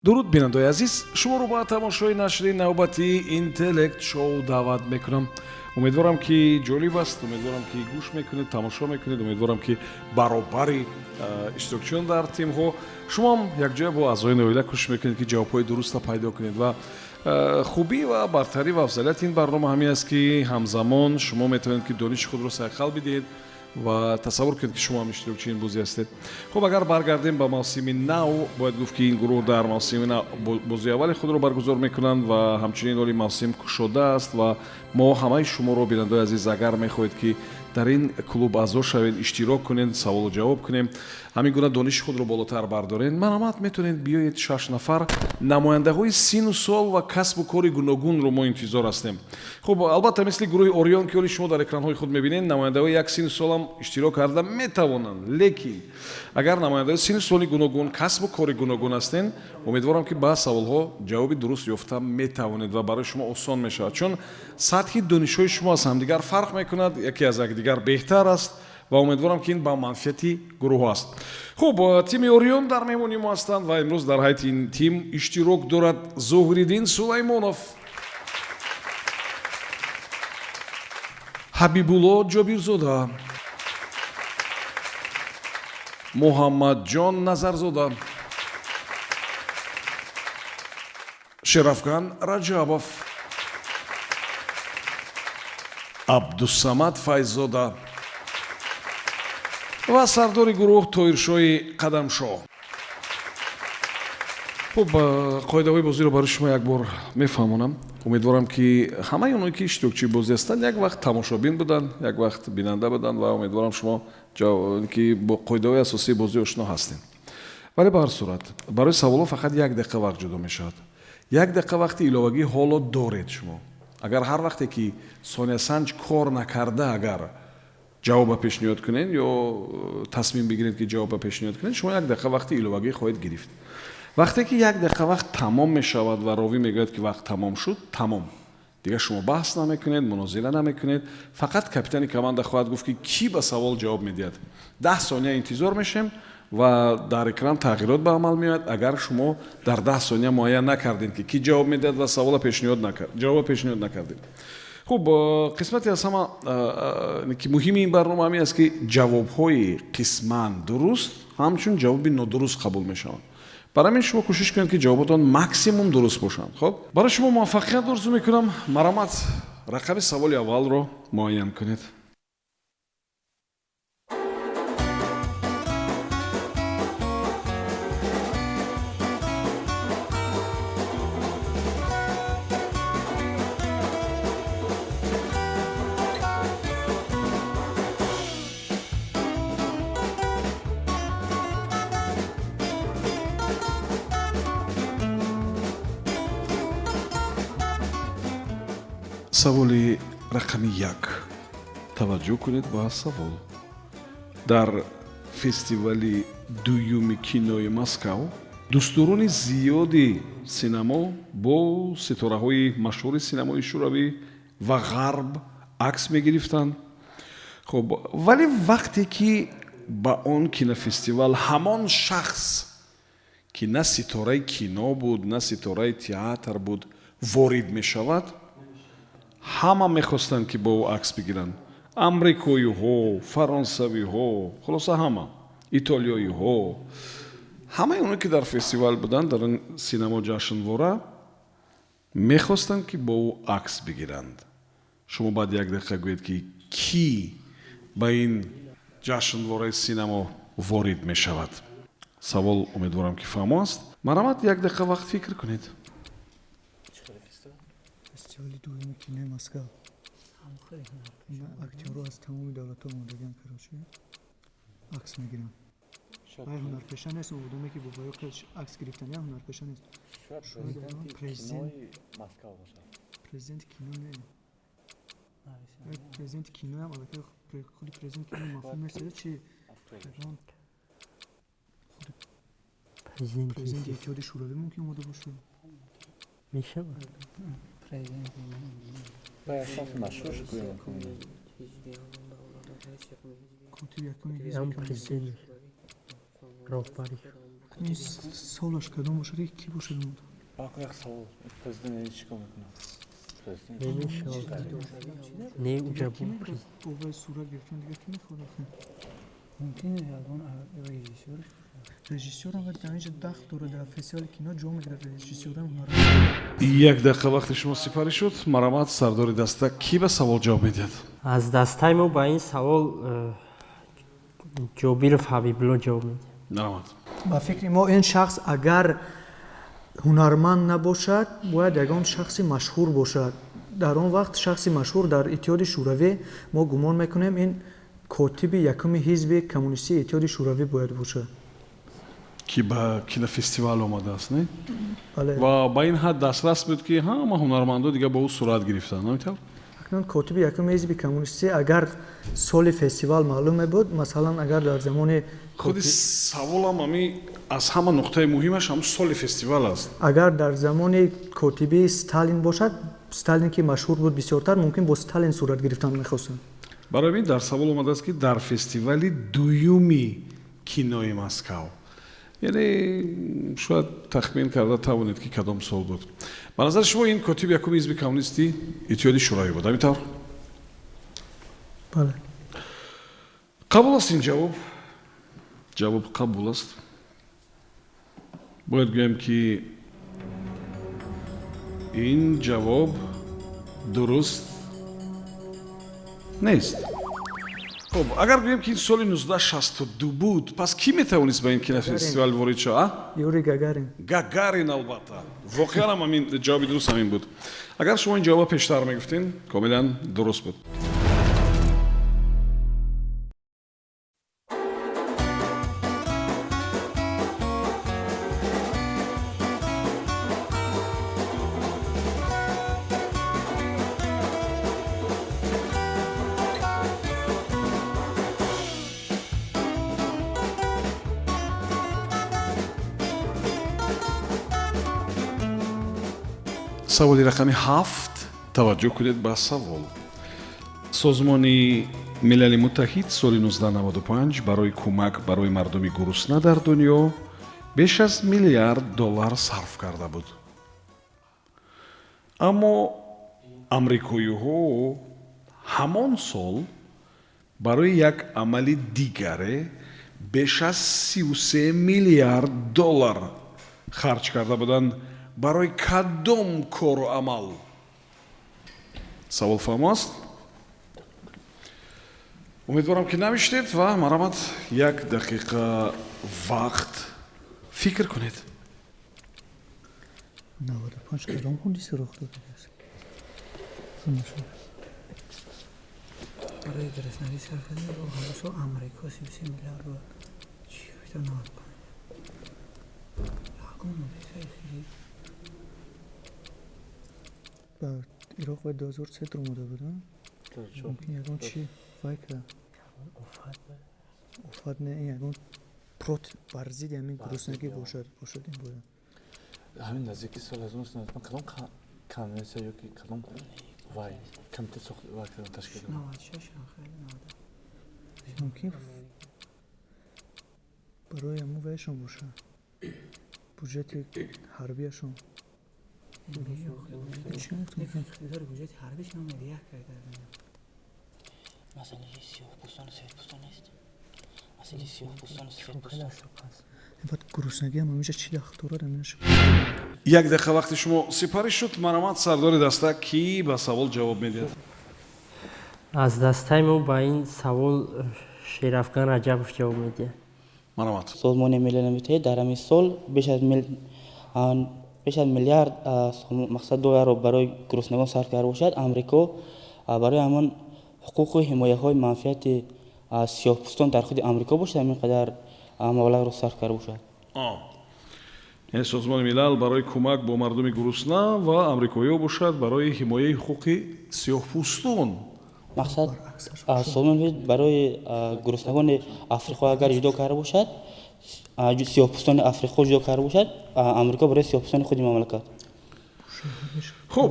Дуруд, бинандаои азиз, шуморо ба тамошои нашри навбатии Интеллект Шоу даъват мекунам. Умедворам, ки ҷолиб аст, умедворам, ки гӯш мекунед, тамошо мекунед, умедворам, ки баробари иштирокчиён дар тимҳо шумоам якҷоя бо аъзоёни оила кӯшиш мекунед, ки ҷавобҳои дуруста пайдо кунед. Ва хубӣ ва бартарӣ ва афзалияти ин барнома ҳамин аст, ки ҳамзамон шумо метавонед, ки дониши худро сайқал бидиҳед ва тасаввур кунед, ки шумо ҳам иштирокчии ин бозӣ ҳастед. Хуб, агар баргардем ба мавсими нав, бояд гуфт, ки ин гурӯҳ дар мавсими нав бозии аввали худро баргузор мекунанд ва ҳамчунин оли мавсим кушода аст. Ва мо ҳамаи шуморо, бинандаои азиз, агар мехоҳед, ки дар ин клуб аъзо шавед, иштирок кунед, саволу ҷавоб кунем, ҳамин гуна дониши худро болотар бардоред, марҳамат, метавонед биёед. Шаш нафар намояндаҳои сину сол ва касбу кори гуногунро мо интизор ҳастем. Хуб, албатта, мисли гурӯҳи Орион, ки оли шумо дар экранҳои худ мебинед, намояндаҳои як сину солам иштирок карда метавонанд, лекин агар намояндаҳои сину соли гуногун, касбу кори гуногун ҳастед, умедворам, ки ба саволҳо ҷавоби дуруст ёфта метавонед ва барои шумо осон мешавад, чун сатҳи донишҳои шумо аз ҳамдигар фарқ мекунад, яке аз якдигар беҳтар аст ва умедворам, ки ин ба манфиати гурӯҳҳо аст. Хуб, тими Орион дар меҳмони мо ҳастанд ва имрӯз дар ҳайати ин тим иштирок дорад Зуҳриддин Сулаймонов, Ҳабибулло Ҷобирзода, Муҳаммадҷон Назарзода, Шерафган Раҷабов, Абдусамад Файззода ва сардори гурӯҳ Тоиршоҳи Қадамшоҳ. Хуб, қоидаҳои бозиро барои шумо як бор мефаҳмонам. Умедворам, ки ҳамаи оное, ки иштирокчии бозӣ ҳастанд, як вақт тамошобин буданд, як вақт бинанда буданд ва умедворам, шумо ки бо қоидаҳои асосии бозӣ ошно ҳастем. Вале ба ҳар сурат, барои саволҳо фақат як дақиқа вақт ҷудо мешавад. Як дақиқа вақти иловагӣ ҳоло доред шумо. Агар ҳар вақте ки сониясанҷ кор накарда, агар ҷавоба пешниҳод кунед ё тасмим бигиред, ки ҷавоба пешниҳод кунед, шумо як дақиқа вақти иловагӣ хоҳед гирифт. Вақте ки як дақиқа вақт тамом мешавад ва ровӣ мегӯяд, ки вақт тамом шуд, тамом, дигар шумо баҳс намекунед, мунозира намекунед, фақат капитани команда хоҳад гуфт, ки кӣ ба савол ҷавоб медиҳад. 10 сония интизор мешем ва дар экран тағйирот ба амал меояд. Агар шумо дар 10 сония муайян накардед, ки кӣ ҷавоб медиҳад ва савола пешниҳод накард, ҷавоба пешниҳод накардед. Хуб, қисмати аз ҳама ки муҳими ин барнома ҳамин аст, ки ҷавобҳои қисман дуруст ҳамчун ҷавоби нодуруст қабул мешаванд. Барои ҳамин шумо кӯшиш кунед, ки ҷавоботон максимум дуруст бошанд. Хуб, барои шумо муваффақият орзу мекунам. Марҳамат, рақами саволи аввалро муайян кунед. Саволи рақами 1. Таваҷҷӯҳ кунед ба савол. Дар фестивали дуюми кинои Москав дӯстдорони зиёди синамо бо ситораҳои машҳури синамои Шӯравӣ ва Ғарб акс мегирифтанд. Хуб, вале вақте ки ба он кинофестивал ҳамон шахс, ки на ситораи кино буд, на ситораи театр буд, ворид мешавад, ҳама мехостанд, ки бо ӯ акс бигиранд: амрикоиҳо, фаронсавиҳо, хулоса, ҳама итолиёиҳо, ҳамаи оне, ки дар фестивал буданд, дар ин синамо ҷашнвора, мехостанд, ки бо ӯ акс бигиранд. Шумо баъд як дақиқа гӯед, ки кӣ ба ин ҷашнвораи синамо ворид мешавад. Савол, умедворам, ки фаҳмо аст. Марҳамат, як дақиқа вақт фикр кунед. Фестивали дуюми кинои Москав. Актёрҳо аз тамоми давлатҳо омодагиан, короче, акс мегиранд. Вай ҳунарпеша нест, он одаме, ки бо баё акс гирифтани, ҳунарпеша нест. Президент, президенти кино не, президенти киноям аллакай худи президенти кино мафҳум нест чи ягон президенти Иттиҳоди Шӯравӣ мумкин омода бошад. Мешавад. Машҳур. Котиби якуми ҳам ҳизби президент, роҳбари. Акнун солаш кадом бошад, ки бошад? Як савол: президент чӣ кор мекунад? Намешавад, не, уҷа буд. Бо сурат гирифтан дигар ки мехоҳад? Мумкин ягон режиссёр. Режиссёрам, вале дар инҷа дахл дорад, дар фестивали кино ҷо мегирад, режиссёрам ҳунар. Як дақиқа вақти шумо сипарӣ шуд. Марамат, сардори даста, кӣ ба савол ҷавоб медиҳад? Аз дастаи мо ба ин савол Ҷобиров Ҳабибулло ҷавоб медиҳад. Марамат. Ба фикри мо, ин шахс агар ҳунарманд набошад, бояд ягон шахси машҳур бошад. Дар он вақт шахси машҳур дар Иттиҳоди Шӯравӣ, мо гумон мекунем, ин котиби якуми ҳизби коммунистии Иттиҳоди Шӯравӣ бояд бошад. Ки ба кинофестивал омадааст, не? Бале. Ва ба ин ҳад дастрас буд, ки ҳама ҳунармандо дигар ба ӯ сурат гирифтанд, намитавр? Акнун котиби якуми ҳизби коммунистӣ, агар соли фестивал маълум мебуд, масалан, агар дар замони Худи саволам ами аз ҳама нуқтаи муҳимаш ҳам соли фестивал аст. Агар дар замони котибии Сталин бошад, Сталин ки машҳур буд бисёртар, мумкин бо Сталин сурат гирифтан мехостанд. Барои ин дар савол омадааст, ки дар фестивали дуюми кинои Москав, яъне шояд тахмин карда тавонед, ки кадом сол буд. Ба назари шумо, ин котиби якуми ҳизби коммунисти Иттиҳоди Шӯравӣ буд, ҳамин тавр? Бале. Қабул аст ин ҷавоб? Ҷавоб қабул аст. Бояд гӯям, ки ин ҷавоб дуруст нест. Хуб, агар гӯем, ки ин соли 1962 буд, пас кӣ метавонист ба ин кинофестивал ворид шава? Юрий Гагарин. Гагарин, албатта. Воқеан ҳам ҳамин ҷавоби дуруст ҳамин буд. Агар шумо ин ҷавоба пештар мегуфтин, комилан дуруст буд. Саволи рақами 7. Таваҷҷӯҳ кунед ба савол. Созмони Милали Муттаҳид соли 1995 барои кӯмак барои мардуми гурусна дар дунё беш аз миллиард доллар сарф карда буд, аммо амрикоиҳо ҳамон сол барои як амали дигаре беш аз 33 миллиард доллар харҷ карда буданд. Барои кадом кору амал? Савол фаҳмо аст? Умедворам, ки навиштед, ва марамат, як дақиқа вақт, фикр кунед. 95 кадом ҳодиса рух додааст? Барои гуруснагӣ сарф кардем, ҳамон сол Амрико 33 миллиард буд. Чӣ гуфта, 95 ягон ҳодисаи хеле. Ба Ироқ вай 2003 омада буд, мумкин ягон чи вай кард. Офат. Офат не, ин ягон против, бар зидди ҳамин гуруснагӣ бошад, ин бояд. Ҳамин наздики соли 1995 кадом конвенсия ёки кадом вай комитет сохт, вай кардан, ташкил дод? 96 хеле 90. Мумкин барои ҳамон вайшон бошад, буҷети ҳарбияшон. Чӣ мумкин? Иқтидори буҷети ҳарбиш номер як дар дунё. Масъалаи сиёҳпӯстону сафедпӯстон нест, масъалаи сиёҳпӯстону сафедпӯстон. Баъд гуруснагиам ҳаминҷа чӣ дахл дорад, ҳаминаш? Як дақиқа вақти шумо сипарӣ шуд. Марамат, сардори даста, кӣ ба савол ҷавоб медиҳад? Аз дастаи мо ба ин савол Шерафган Раҷабов ҷавоб медиҳад. Марамат. Созмони Милали Муттаҳид дар ҳамин сол беш аз миллиард мақсад долларро барои гуруснагон сарф карда бошад, Амрико барои ҳамон ҳуқуқу ҳимояҳои манфиати сиёҳпӯстон дар худи Амрико бошад, ҳамин қадар маблағро сарф карда бошад. Яъне Созмони Милал барои кӯмак бо мардуми гурусна ва амрикоиҳо бошад барои ҳимояи ҳуқуқи сиёҳпӯстон. Мақсад, Созмони Милал барои гуруснагони Африқо агар ҷудо карда бошад, сиёҳпӯстони Африқо ҷудо карда бошад, Амрико барои сиёҳпӯстони худи мамлакат. Хуб,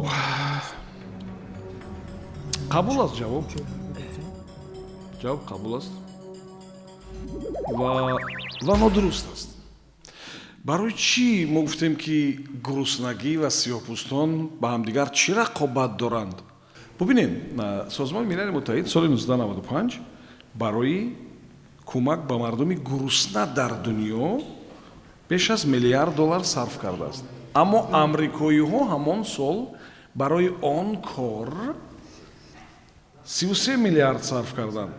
қабул аст ҷавоб? Ҷавоб қабул аст ва нодуруст аст. Барои чӣ мо гуфтем, ки гуруснагӣ ва сиёҳпӯстон ба ҳамдигар чӣ рақобат доранд? Бубинед, Созмони Милали Муттаҳид соли 1995 барои кӯмак ба мардуми гурусна дар дунё беш аз миллиард доллар сарф кардааст, аммо амрикоиҳо ҳамон сол барои он кор 33 миллиард сарф карданд.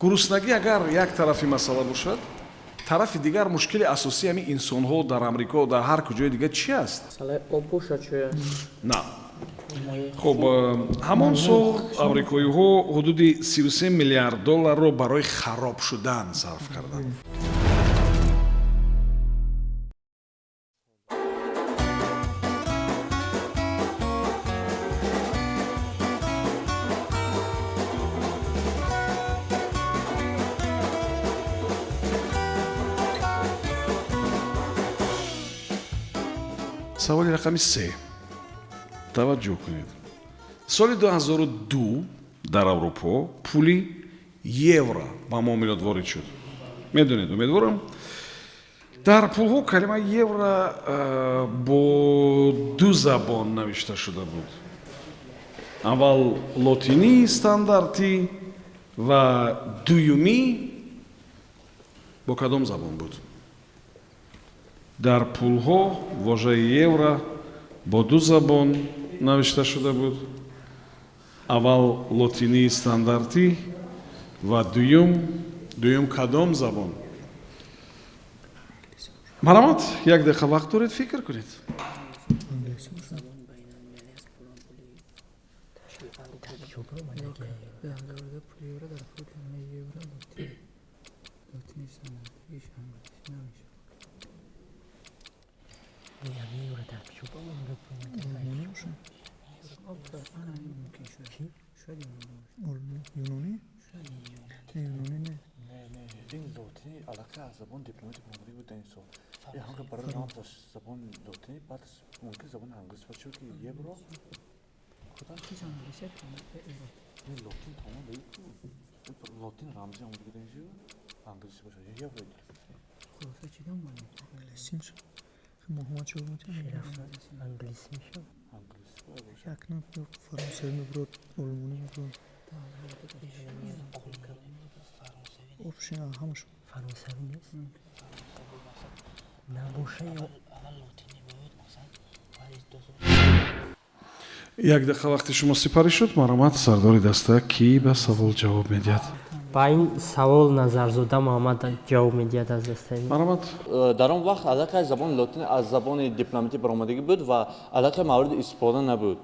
Гуруснагӣ агар як тарафи масъала бошад, тарафи дигар мушкили асосии ҳамин инсонҳо дар Амрико, дар ҳар куҷои дигар чӣ аст? Масъалаи об бошад шояд. На. Хуб, ҳамон сол амрикоиҳо ҳудуди 33 миллиард долларро барои хароб шудан сарф карданд. Саволи рақами се, таваҷҷӯҳ кунед. Соли 2002 дар Аврупо пули евро ба муомилот ворид шуд. Медонед, умедворам. Дар пулҳо калимаи евро бо ду забон навишта шуда буд: аввал лотинии стандартӣ ва дуюмӣ бо кадом забон буд? Дар пулҳо вожаи евро бо ду забон навишта шуда буд: аввал лотинии стандартӣ ва дуюм кадом забон? Марҳамат, як дақиқа вақт доред, фикр кунед. Англисӣ бошад. 2002 пули евро дар пул калимаи евро лотини стандартиш англисӣ намешавад. Олмонӣ бошад. Ана, ин мумкин шояд. Шояд юнонӣ бошад. Олмон, юнонӣ? Не, юнонӣ не. Не, не, ин лотини аллакай аз забони дипломатӣ баромадагӣ буд дар ин сол. Ин ҳамка барои рамзаш забони лотинӣ, баъд мумкин забони англисӣ бошад, чунки евро Чиз англисӣ калимаи евро. Не, лотин тамом лотин рамзӣ омадагӣ дар инҷо, англисӣ бошад ё евро. Хулоса, чӣ донболем? Англисӣ мешавад. Муҳаммад чӣ метавонад? Англисӣ мешавад. Англисӣ бояд бошад. Акнун ё фаронсавӣ мебурад, олмонӣ мебурад. Общий ҳамаш. Фаронсавӣ нест, набоша ё? Як дақиқа вақти шумо сипарӣ шуд. Марҳамат, сардори даста, кӣ ба савол ҷавоб медиҳад? Ба ин савол Назарзода Муҳаммад ҷавоб медиҳад аз дастаи мо. Марҳамат. Дар он вақт аллакай забони лотин аз забони дипломатӣ баромадагӣ буд ва аллакай мавриди истифода набуд.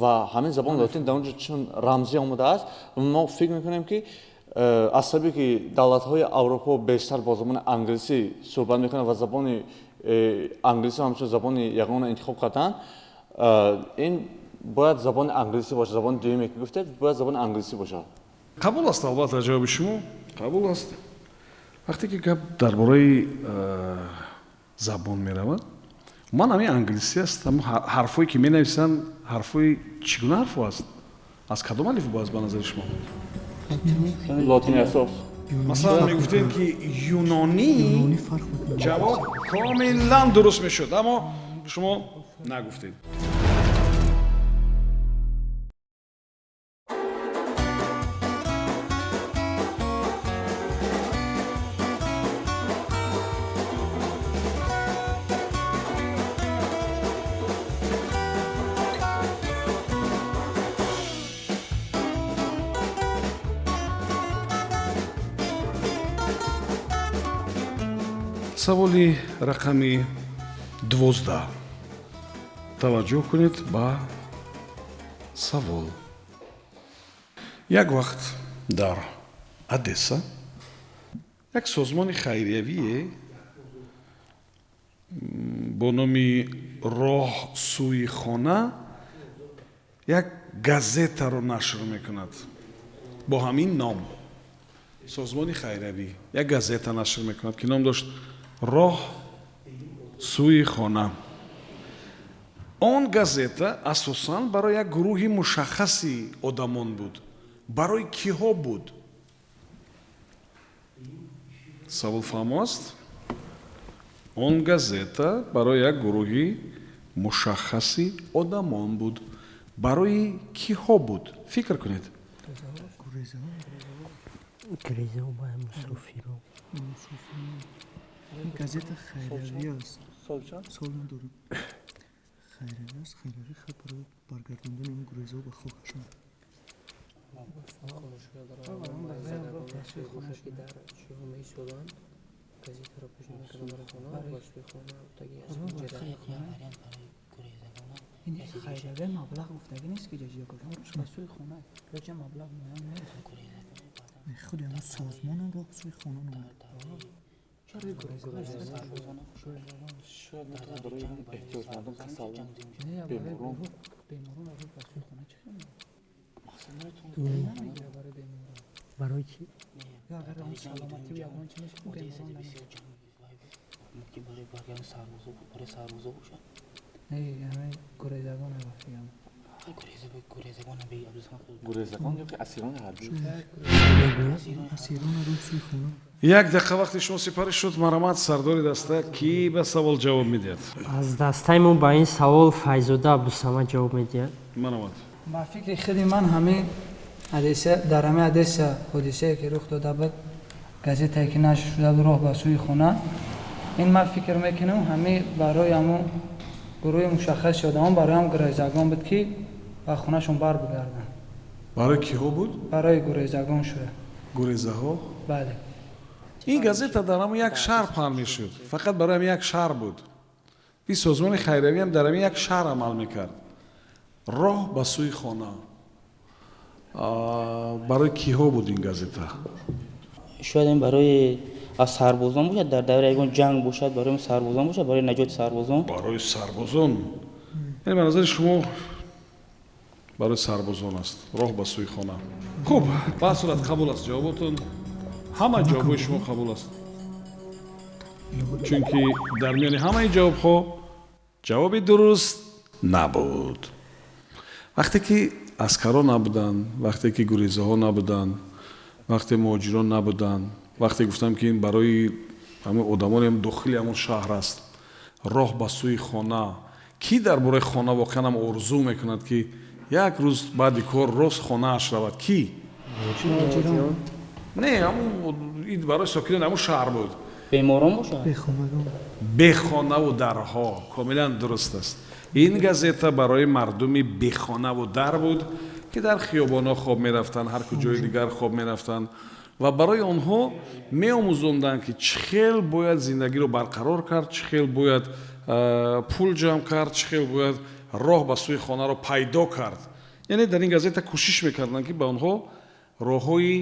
Ва ҳамин забони лотин дар он ҷо чун рамзӣ омадааст, мо фикр мекунем, ки аз сабаби ки давлатҳои Аврупо бештар бо забони англисӣ суҳбат мекунанд ва забони англисиро ҳамчун забони ягона интихоб карданд, ин бояд забони англисӣ бошад. Забони дуюме ки гуфтед, бояд забони англисӣ бошад. Қабул аст, албатта, ҷавоби шумо қабул аст. Вақте ки гап дар бораи забон меравад, ман ҳамин англисӣ аст. Ҳамн ҳарфҳое ки менависанд, ҳарфҳои чӣ гуна ҳарфҳо аст? Аз кадом алифбо аст, ба назари шумо? Лотини асос. Масалан, мегуфтем, ки юнонӣ. Юнонӣ фарқ мекунад. Ҷавоб комилан дуруст мешуд, аммо шумо нагуфтед. Саволи рақами 12. Таваҷҷӯҳ кунед ба савол. Як вақт дар Одесса як созмони хайриявие бо номи «Роҳ сӯи хона» як газетаро нашр мекунад бо ҳамин ном. Созмони хайриявӣ як газета нашр мекунад, ки ном дошт «Роҳ сӯи хона». Он газета асосан барои як гурӯҳи мушаххаси одамон буд. Барои киҳо буд? Савол фаҳмо аст? Он газета барои як гурӯҳи мушаххаси одамон буд. Барои киҳо буд? Фикр кунед. Грезао ба мусофиро. Газета хайравӣ аст. Сол надорам. Хайравӣ аст, хайравӣ хаб барои баргардондани ин гурезаҳо ба хокашон. Хайравӣ маблағ гуфтагӣ нест ки ҷаҷида кардам, ба сӯи хона ё маблағ муайян нест. Худи ҳамон созмонам роҳ сӯи хона номид. Шояд метавонад барои эҳтиёҷмандон, касалон, беморон. Беморон роҳ ба сӯи хона чӣ хел? Мақсад наметавонад. Барои беморон. Барои чӣ? Ё агар он саломатӣ ягон чи нест, беморон намегирад. Мумкин барои баргардон сарбозо, барои сарбозо бошад. Не, ҳамин гурезагон вақти Гурезагон ё ки асирони ҳарбӣ. Асирон роҳ сӯи хона. Як дақиқа вақти шумо сипарӣ шуд. Марамат, сардори даста, кӣ ба савол ҷавоб медиҳад? Аз дастаи мо ба ин савол Файзода Абдусамад ҷавоб медиҳад. Марамат. Ба фикри худи ман, ҳамин ҳодиса, дар ҳамин Одесса ҳодисае ки рух дода буд, газетае ки нашр шуда буд, роҳ ба сӯи хона, ин ман фикр мекунам, ҳамин барои ҳамон гурӯҳи мушаххаси одамон, барои ҳам гурезагон буд, ки ба хонашон бар бигарданд. Барои киҳо буд? Барои гурезагон шуда. Гурезаҳо? Бале. Ин газета дар ҳамон як шаҳр паҳн мешуд, фақат барои ҳамин як шаҳр буд. Ин созмони хайравиам дар ҳамин як шаҳр амал мекард. Роҳ ба сӯи хона барои киҳо буд ин газета? Шояд ин барои аз сарбозон бошад, дар давраи ягон ҷанг бошад, барои сарбозон бошад, барои наҷоти сарбозон. Барои сарбозон. Яъне ба назари шумо барои сарбозон аст роҳ ба сӯи хона. Хуб, ба ҳар сурат қабул аст ҷавоботон. Ҳама ҷавобҳои шумо қабул аст, чунки дар миёни ҳамаи ҷавобҳо ҷавоби дуруст набуд. Вақте ки аскарон набуданд, вақте ки гурезаҳо набуданд, вақте муҳоҷирон набуданд, вақте гуфтам, ки ин барои ҳамин одамоне дохили ҳамон шаҳр аст, роҳ ба сӯи хона. Кӣ дар бораи хона воқеан ҳам орзу мекунад, ки як рӯз баъди кор рост хонааш равад? Кӣ? Не, ин барои сокинони ҳамон шаҳр буд. Беморон бошад. Бехонагон. Бехонаву дарҳо, комилан дуруст аст. Ин газета барои мардуми бехонаву дар буд, ки дар хиёбонҳо хоб мерафтанд, ҳар куҷои дигар хоб мерафтанд, ва барои онҳо меомӯзонданд, ки чӣ хел бояд зиндагиро барқарор кард, чӣ хел бояд пул ҷамъ кард, чӣ хел бояд роҳ ба сӯи хонаро пайдо кард. Яъне дар ин газета кӯшиш мекарданд, ки ба онҳо роҳҳои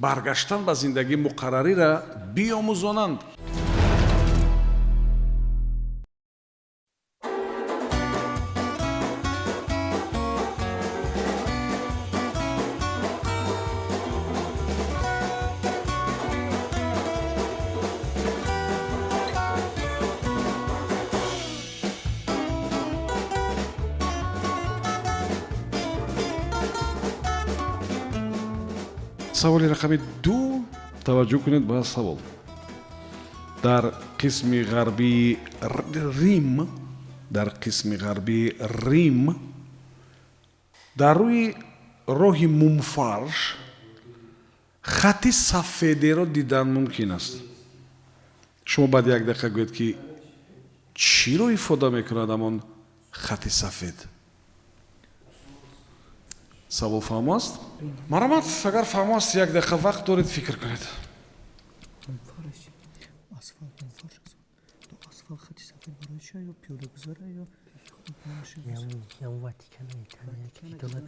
баргаштан ба зиндагии муқаррариро биомӯзонанд. Саволи рақами 2. Таваҷҷӯҳ кунед ба савол. Дар қисми ғарбии Рим, дар қисми ғарбии Рим, дар рӯи роҳи мумфарш хати сафедеро дидан мумкин аст. Шумо баъди як дақиқа гӯед, ки чиро ифода мекунад ҳамон хати сафед. Савол фаҳмо аст? Марамат, агар фаҳмо аст, як дақиқа вақт доред, фикр кунед. Асфалт, мумфарш аст. Асфалт хати сафед барои чи? Ё пиёдагузара, ё Ям Ватикана, Италия ки дона.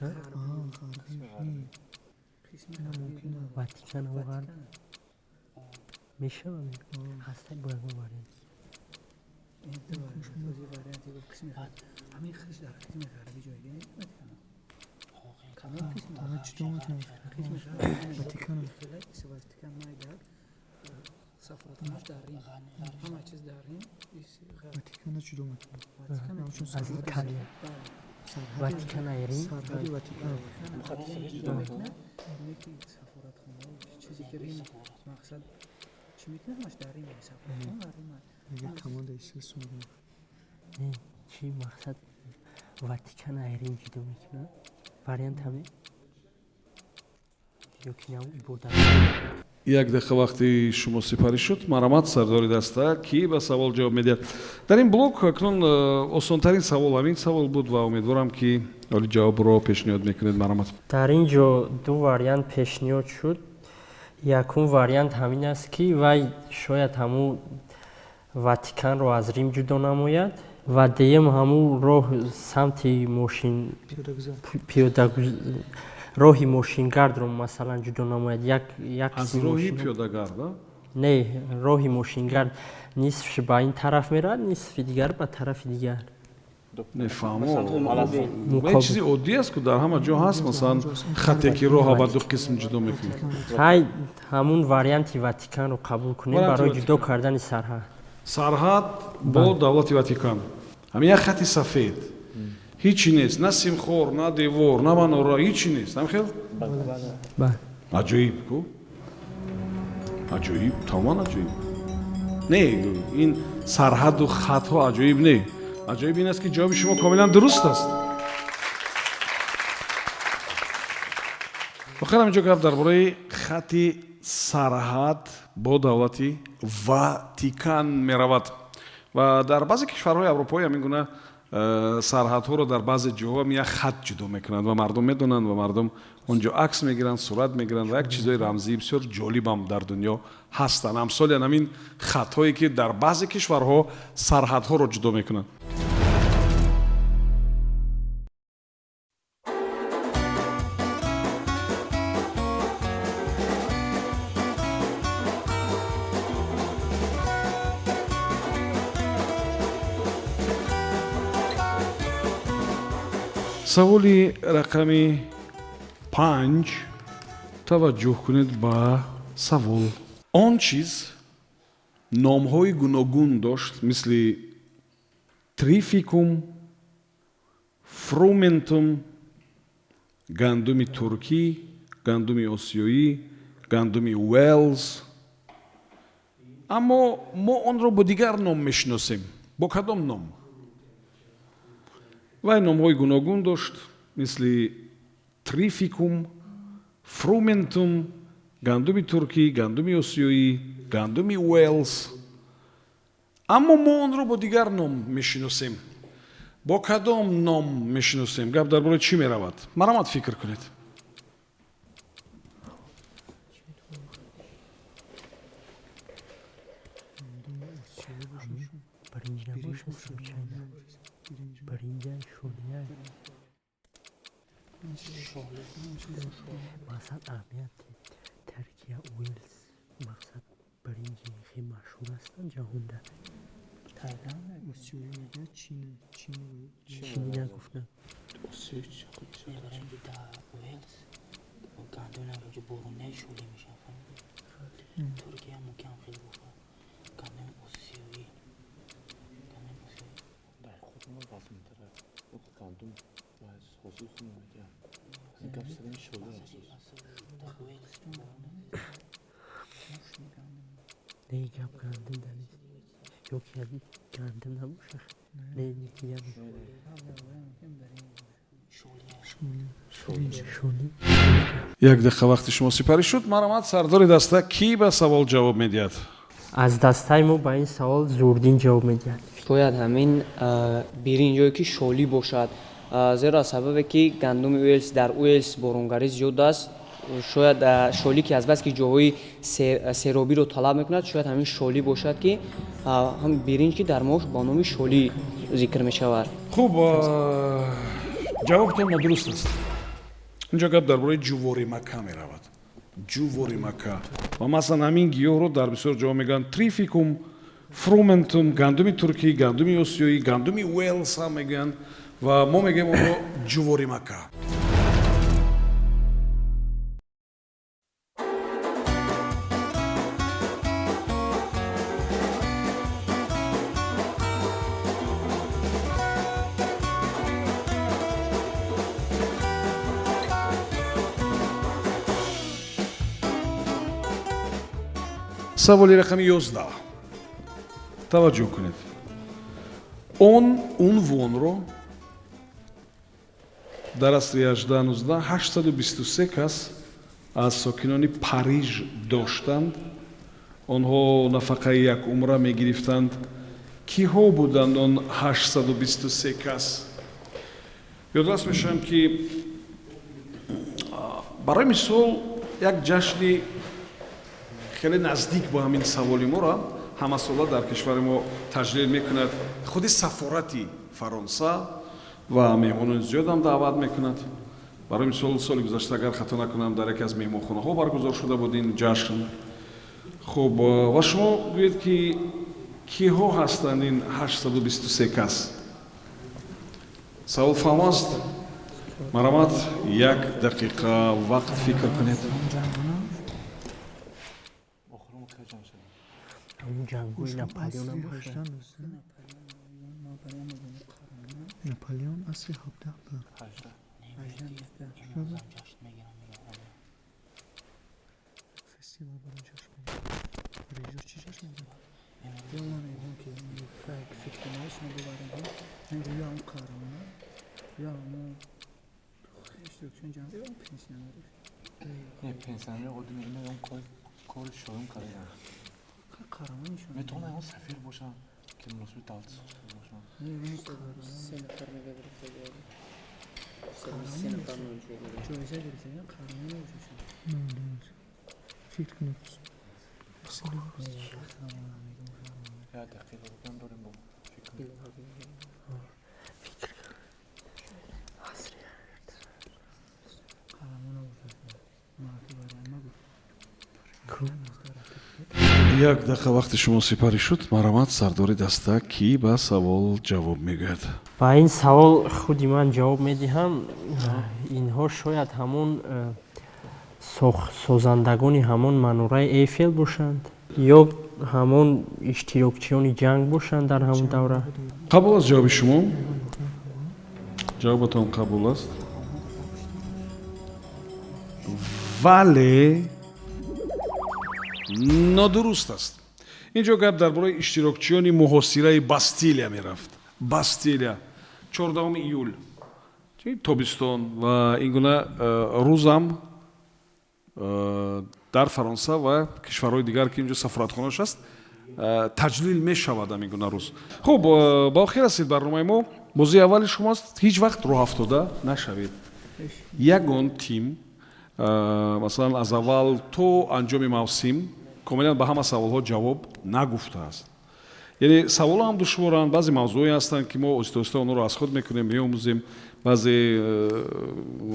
Ғарбӣ. Ватикан ҳам ғарб мешавад, ҳастай бо ягон вариант. Ҳамин хиш дар қисми ғарбӣ ҷойгир нест Ватикана? Ҷудо метавонад Ватикан. Ватикан майда, сафоратхонаш дар Рим, ҳама чиз дар Рим. Ватикана ҷудо метавонад. Аз Италия Ватикана Рим. Сарҳади Ватикан. Сафоратхона, чизе ки Рим мақсад. Чӣ мекунад, ҳамаш дар Рим ҳисоб. Мега команда исус мегӯяд. Не, чӣ мақсад, Ватикан ай Рим ҷудо мекунад? Вариант ҳаме ё ки нав ибодат. Як дақиқа вақти шумо сипарӣ шуд. Марҳамат, сардори даста, кӣ ба савол ҷавоб медиҳад? Дар ин блок акнун осонтарин савол ҳамин савол буд ва умедворам, ки ҳоли ҷавобро пешниҳод мекунед. Марҳамат. Дар ин ҷо ду вариант пешниҳод шуд. Якум вариант ҳамин аст, ки вай шояд ҳамун Ватиканро аз Рим ҷудо намояд, ва дуюм ҳамун роҳ самти мошин Пиёдагузар. Роҳи мошингардро, масалан, ҷудо намояд. Як аз қисми роҳи мошин- пиёдагард, а? Не, роҳи мошингард нисфш ба ин тараф меравад, нисфи дигар ба тарафи дигар. Нефаҳмо. Муқобил. Ин чизи оддӣ аст, ку дар ҳама ҷо ҳаст, масалан, хате ки роҳа ба ду қисм ҷудо мекунад. Ҳай, ҳамун варианти Ватиканро қабул кунем. Варианти барои Ватикан. ҷудо кардани сарҳад. Сарҳад бо давлати Ватикан, ҳамин як хати сафед, ҳичи нест, на симхор, на девор, на манора, ҳичи нест, ҳамхел? Бале. Аҷоиб ку, аҷоиб, тамоман аҷоиб. Не, ин сарҳаду хатҳо аҷоиб не, аҷоиб ин аст, ки ҷавоби шумо комилан дуруст аст. Охирам инҷо гап дар бораи хати сарҳад бо давлати Ватикан меравад ва дар баъзе кишварҳои аврупоӣ ҳамин гуна сарҳадҳоро дар баъзе ҷоҳо як хат ҷудо мекунанд ва мардум медонанд ва мардум он ҷо акс мегиранд, сурат мегиранд ва як чизҳои рамзии бисёр ҷолибам дар дунё ҳастанд, амсоли ҳамин хатҳое, ки дар баъзе кишварҳо сарҳадҳоро ҷудо мекунанд. Саволи рақами 5. Таваҷҷӯҳ кунед ба савол. Он чиз номҳои гуногун дошт, мисли трификум, фрументум, гандуми туркӣ, гандуми осиёӣ, гандуми Уэлс, аммо мо онро бо дигар ном мешиносем. Бо кадом ном? Вай номҳои гуногун дошт, мисли трификум, фрументум, гандуми туркӣ, гандуми осиёӣ, гандуми Уэлс, аммо мо онро бо дигар ном мешиносем. Бо кадом ном мешиносем? Гап дар бораи чӣ меравад? Марҳамат, фикр кунед. Биринҷ набошад случайно? Биринҷа, шолия, мақсад, аҳамияти Таркия, Уэлс, мақсад, биринҷи хеле машҳур ҳастанд ҷаҳонда. Осиёӣ мегӯяд, Чин, Чин. Чини нагуфтам. Осиёи чӣ худ бисёр. Мебарем, дар Уэлс гандум намеҷо, боронаи шолӣ мешавад. Туркия мумкин хеле бошад. Гандуми осиёӣ, гандуми осиёӣ. Дар худ мо вазмтар аст. Гандум ва ҳосил хуб намедиҳад. Гап сари шолӣ аст. Дар Уэлс Не, гап гандум да нест. Ё ки гандум набошад? Не, дигар. Шолӣ. Як дақиқа вақти шумо сипарӣ шуд. Марҳамат, сардори даста, кӣ ба савол ҷавоб медиҳад? Аз дастаи мо ба ин савол Зурдин ҷавоб медиҳад. Шояд ҳамин биринҷое ки шолӣ бошад, зеро аз сабабе ки гандуми Уэлс, дар Уэлс боронгарӣ зиёд аст, шояд шолӣ, ки азбаски ҷоҳои серобиро талаб мекунад, шояд ҳамин шолӣ бошад, ки ҳам биринҷ, ки дар мош бо номи шолӣ зикр мешавад. Хуб, ҷавобтон нодуруст аст. Инҷо гап дар бораи ҷуворимакка меравад. Ҷуворимакка ва масалан ҳамин гиёҳро дар бисёр ҷоҳо мегӯянд трификум, фрументум, гандуми туркӣ, гандуми осиёӣ, гандуми Уэлс ҳам мегӯянд ва мо мегӯем онро ҷуворимакка. Саволи рақами 11, таваҷҷӯҳ кунед. Он унвонро дар асри 18, 19 823 кас аз сокинони Париж доштанд. Онҳо нафақаи як умра мегирифтанд. Киҳо буданд он 823 кас? Ёдрас мешавам, ки барои мисол як ҷашни хеле наздик бо ҳамин саволи моро ҳамасола дар кишвари мо таҷлил мекунад худи сафорати Фаронса ва меҳмонони зиёдам даъват мекунад. Барои мисол, соли гузашта, агар хато накунам, дар яке аз меҳмонхонаҳо баргузор шуда буд ин ҷашн. Хуб, ва шумо гӯед, ки киҳо ҳастанд ин 823 кас. Савол фаҳм аст? Марҳамат, як дақиқа вақт фикр кунед. Охирон кай ҷамъ шудем? Ҳамун ҷангҳои Наполеон бошад. Наполеон асри 17 буд. 18. Имрӯзам ҷашн мегирам, мегӯям. Фестивал барои ҷашн мегиранд. Парижо чӣ ҷашн мегиранд? Ё ман мегӯям, ки фикри наст набоварем, ё ҳамун қаҳрамона, ё ҳамун иштирокчиёни ҷанг, ё пенсионер. Не, пенсионер одами ина он кори шоюм кардаган. Қаҳрамонишон. Метавонад он сафир бошанд, ки муносиби давлати сохта бошанд. Се нафар мега гирифтагӣ. Се нафар ҷоиза гирифтагӣ, қаҳрамон набошад. Фикр кунед. Як дақиқа бигӯям, дорем бо фикр. Фикр асри Қаҳрамон набошад. Манфи вариант набуд. Як дақиқа вақти шумо сипарӣ шуд. Марҳамат, сардори даста, кӣ ба савол ҷавоб мегӯяд? Ба ин савол худи ман ҷавоб медиҳам. Инҳо шояд ҳамон созандагони ҳамон манораи Эйфел бошанд ё ҳамон иштирокчиёни ҷанг бошанд дар ҳамон давра. Қабул аст ҷавоби шумо? Ҷавобатон қабул аст, вале нодуруст аст. Ин ҷо гап дар бораи иштирокчиёни муҳосираи Бастилия мерафт. Бастилия 14 июл, тобистон, ва ин гуна рӯзам дар Фаронса ва кишварҳои дигар, ки инҷо сафоратхонааш аст, таҷлил мешавад ҳамин гуна рӯз. Хуб, ба охир расид барномаи мо. Бозии аввали шумоаст. Ҳеҷ вақт роҳафтода нашавед. Ягон тим, масалан, аз аввал то анҷоми мавсим комилан ба ҳама саволҳо ҷавоб нагуфтааст. Яъне саволҳо ҳам душворанд, баъзе мавзӯъҳое ҳастанд, ки мо оҳиста оҳиста онҳоро аз худ мекунем, меомӯзем. Баъзе,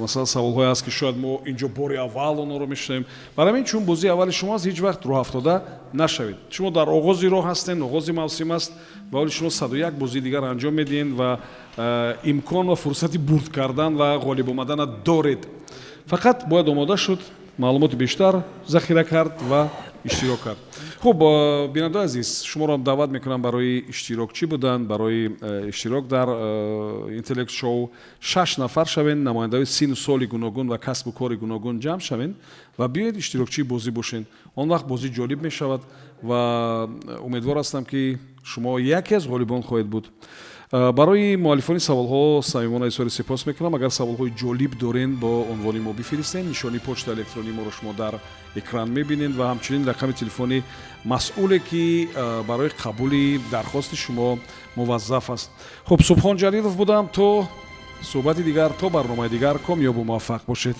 масалан, саволҳое ҳаст, ки шояд мо инҷо бори аввал онҳоро мешунавем. Барои ҳамин, чун бозии аввали шумоаст, ҳеҷ вақт роҳафтода нашавед. Шумо дар оғози роҳ ҳастен, оғози мавсим аст ва ҳоли шумо 101 бозии дигар анҷом медиҳед ва имкон ва фурсати бурд кардан ва ғолиб омадана доред. Фақат бояд омода шуд, маълумоти бештар захира кард ва иштирок кард. Хуб, бинандаои азиз, шуморо даъват мекунам барои иштирокчӣ будан, барои иштирок дар Интеллект Шоу. Шаш нафар шавен, намояндаҳои сину соли гуногун ва касбу кори гуногун ҷамъ шавен ва биёед иштирокчии бозӣ бошен. Он вақт бозӣ ҷолиб мешавад ва умедвор ҳастам, ки шумо яке аз ғолибон хоҳед буд. Барои муаллифони саволҳо самимона изҳори сипос мекунам. Агар саволҳои ҷолиб дорен, бо унвони мо бифиристен. Нишони почта электронии моро шумо дар экран мебинед ва ҳамчунин рақами телефони масъуле, ки барои қабули дархости шумо муваззаф аст. Хуб, Субҳон Ҷалилов будам. То суҳбати дигар, то барномаи дигар, комёбу муваффақ бошед.